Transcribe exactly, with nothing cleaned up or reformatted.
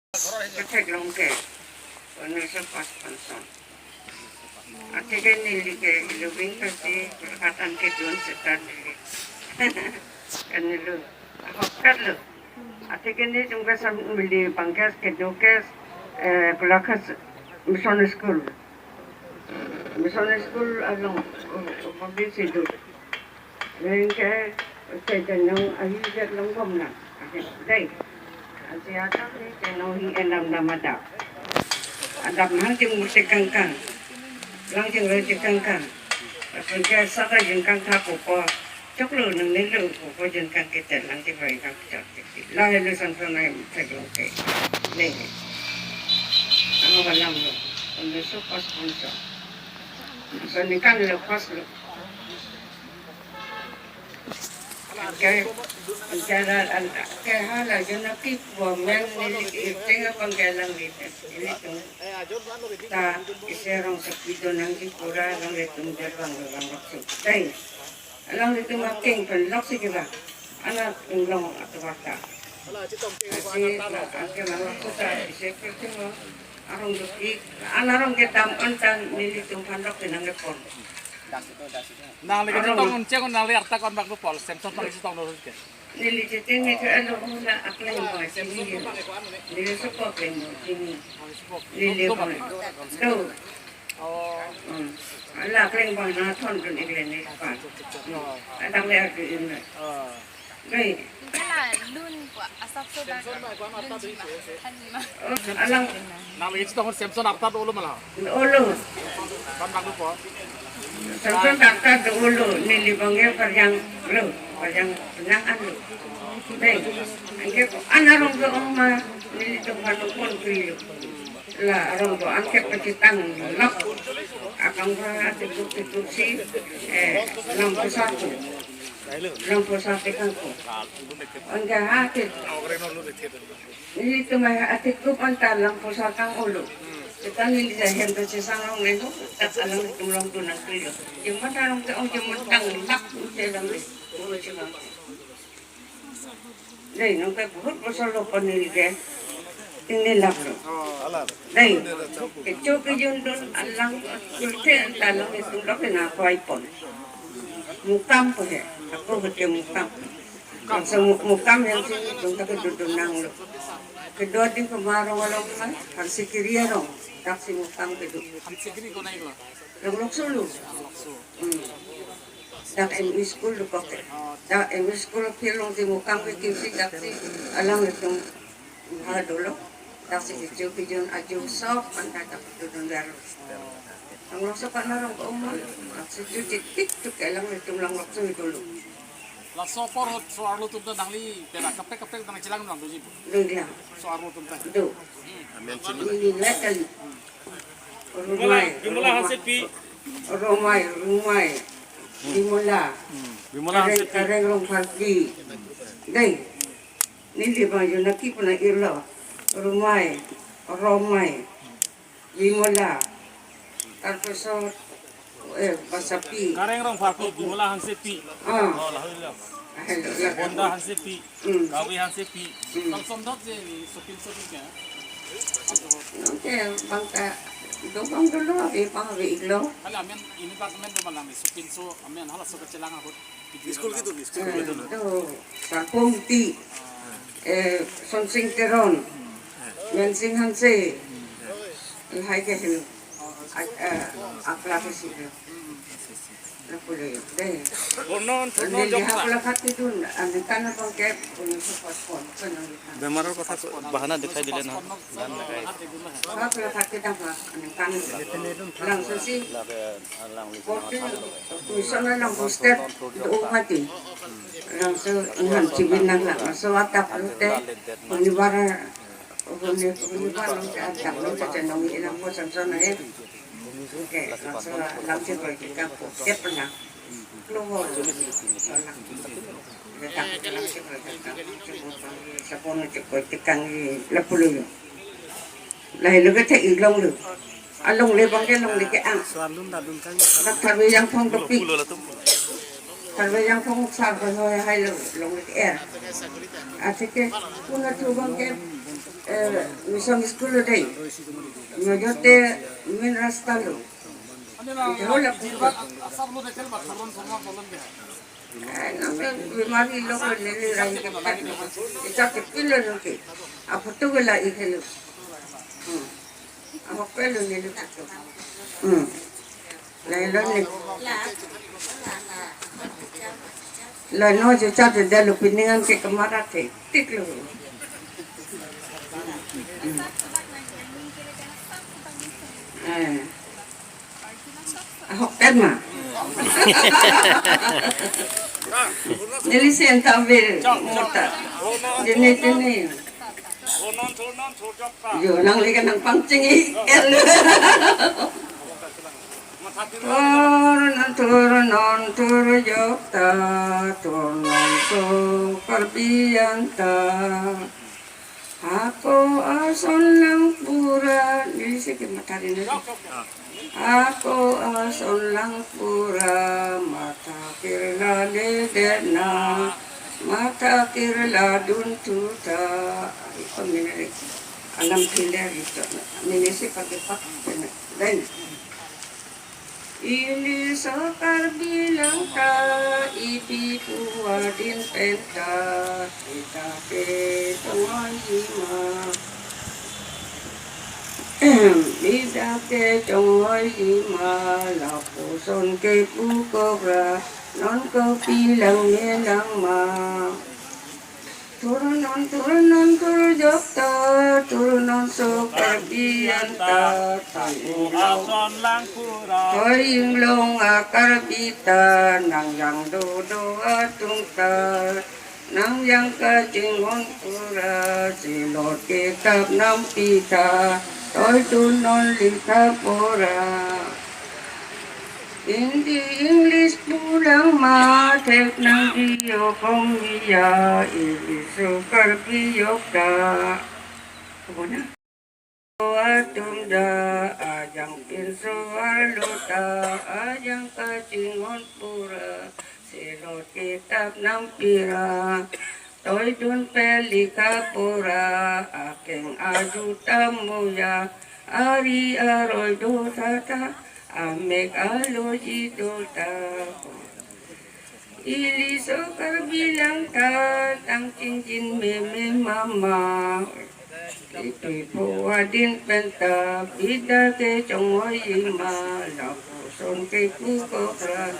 Ketheklong ke, unniso pachpon son. Athe ke neli ke ilubing pasi, Kolkata kedun seta neli. Kan neli, ahokpet lo. Athe ke nelitum ke sam mili bangkes kedo ke, eh, Kolkata Mission School. Mission School along, oh, oh, mabisi do. Rengke, ke tenong ahi jet long bom na. Ahi, dei. Ansi atak ni tenong hi enam nama dap. Adap hang jing murti kangkang. Lang jing roi jing kangkang. Apun ke saka jing kangkang kopo. Choklo nang nelo kopo jing kangkete lang jing roi kangkang. Lahelo Samson ai theklong ke. Neli. Ang balang lo. Unniso pachpon son. So ni kan lo pas lo. Ke, ke la, la, ke hala jona ki bo men neli iteng abang ke lang di. Nelitum ta isi rong sepi do nangji pura alanglitum jabang lo lang lok si. Dei. Alanglitum akeng pen lok si kevang. Ana tung long atovar ta. Asi la, ake lang lok si ta, isi ke tung long. Arong duk ik, ana rong kedam an ta nelitum aphan lok si nangkepon. Nangli kachetong un cheng un nangli arta ko-an bak do pol, Samson pang chetong do ke. Neli chetong ni ke alo hula akleng bang chini. Neli sopo kleng bang chini. Neli bang. Do. Oh. Hmm. Ala akleng bang na thon dun ikle ni pa. Hmm. Adang le arju in le. Oh. Dei. Hala lun ko asap so dak lun ji ma, than ji ma. Oh, alang. Nangli chetong Samson arta do-olo ma la? Olo. Ko-an bak do pol? Samson arta do-olo, neli bang ke parjang lo, parjang nang an lo. Dei. Anke ko-an arong ke-ong ma, nelitum aphan pon kri lo. La arong ko-an ke pachethang lok. Akam pha atik duk atik duk si, eh, nang pusat ko. Lang pusat ke kangko. Anke ha ke. Nelitum ai atik kup anta lang pusat kang olo. Kita neli jahem ta chesang long neng ko. Tak alanglitum long tu nang kri lo. Jempa ta long ke ong jeman tang lak ute lang le. Olo chemang. Dei, nang ke bahut bosor lo pon neli ke. Tingni lak lo. Dei, kecho kejun dun alang kulke anta alanglitum lok ke na koi pon. Mukam ko he, ako ko ke Mukam. Bangso Mu-, Mukam yang si tung ta kedodun nang lo. Kedo ding ke marong along kan, Hanse Kiri arong, dak si Mukam kedo. Hanse Kiri ko nai ko? Long Lokso lo. Hmm. Dak M E school dokok ke. Dak M E school aphi along si Mukam ke kisi dak si alanglitum ha dolo. Dak si kecho kejun ajo sop anta dak dodun dar lo. Long Lokso ko-an arong ko-ong ma. Dak si chuchi tik tuk ke alanglitum Long Lokso dolo. Laso apor ahut so-arlo atum ta nangli pera kaprek kaprek nangchelang nang doji bo? Dei lang. So-arlo atum ta. Do. Amen. Neli le kali. Bimala, Rumai. Bimala Hansepi. Romai, Rumai. Bimala. Bimala Kareng, Hansepi. Kareng Rongpharpi. Dei. Neli bang jona ki puna irlo. Rumai. Romai. Bimala. Tarpiso, eh, Basapi. Kareng Rongpharpi, Bimala Hansepi. Ah. Oh, lahelo. Lahelo, lahelo. Bonda Hansepi. Hmm. Kawi Hansepi. Hmm. Samson dot je ni sopinso ke. Nang ke bang ta dobang dolo, ave pang ave iklo. Hala amen, ini bak amen do malang ni sopinso amen halaso kachelang ahut. School kedo, school kedo. Eh, do, Sarpongti, eh, Sonsing Teron, Mensing Hanse, lahai ke hin, ak-, eh, akla ke si. Lapu lo, dei. Bonon, bonon, neli jok ha sa. Akla kati dun, ani tan abang ke, uni support pon, pon ani tan. বেমাৰৰ কথা ক-, বাহানা দেখাই দিলে নহয়। গান নাগায়। Akla kati dun ha, ani tan. Langso si, Forty, tuition along hostel do mati. Langso inghan chibin nang lang. Laso atak alote, Honibar, Honi-, Honibar along ke atak along ke chenong ilang ko Samson ahe. Oke, langso lang si koi ke kap ko, kep na. Lo ho, so lang. Letak lang si koi ke kap, sapon si koi ke kang i lapu lo. Lahelo kethe ilong lo. Alongle abang ke longle ke-ang. Dak Tharve Jangphong dopik. Tharve Jangphong sar ko hoi hailo longle ke-er. Athe ke puna thu abang ke, eh, Mission school lo dei. Nyojote main rasta lo. Jauh lah. Eh, nang bimari lo ko neli rai ke pat. Ita ke pilo lo ke. Apa tu gula ikhe lo. Hmm. Ahok pelo neli photo. Hmm. Lai lo ni. La no je chat de lo piningan ke kamara the. Tik lo. Hmm. Eh. Ahok kan ma. Neli sen tampil mota. Jene jene. Yo, nang leka nang pangcheng i. Thur non thur non thur jokta, thur non so Karbi anta. Ako ason lang pura, neli si ke matha ri na. Ako ason lang pura, matha kirla ledet na, matha kirla dun thu ta. Iko minere, alam piler ito, mene si pakai pak, dan. Ili so Karbi lang ta, ipi pu adin pen ta, kita ke chonghoi hima. Kita ke chonghoi hima, lapuson ke pu kobra, non kopi lang me lang ma. Thur non, thur non, thur jokta, thur non so Karbi anta, tang ulo. Ason lang pura. Thoi inglong a Karbi ta, nang jang dodo atum ta, nang jang kachinghon pura, silot kitap nampi ta, thoi dun non likha pura. Hindi, English pu lang ma, thek nang dio kong iya, English so Karbi jokta. Atum da, ajang pinso arlo ta, ajang kachinghon pura, silot kitap nampi ra. Thoi dun pe likha pura, akeng aju ta muya, ari aroi do tata, amek aloji do ta. Ili so Karbi lang ta, tang chingjin meme mama. Ipi pu adin pen ta, kita ke chonghoi hima, lapuson ke pu kobra.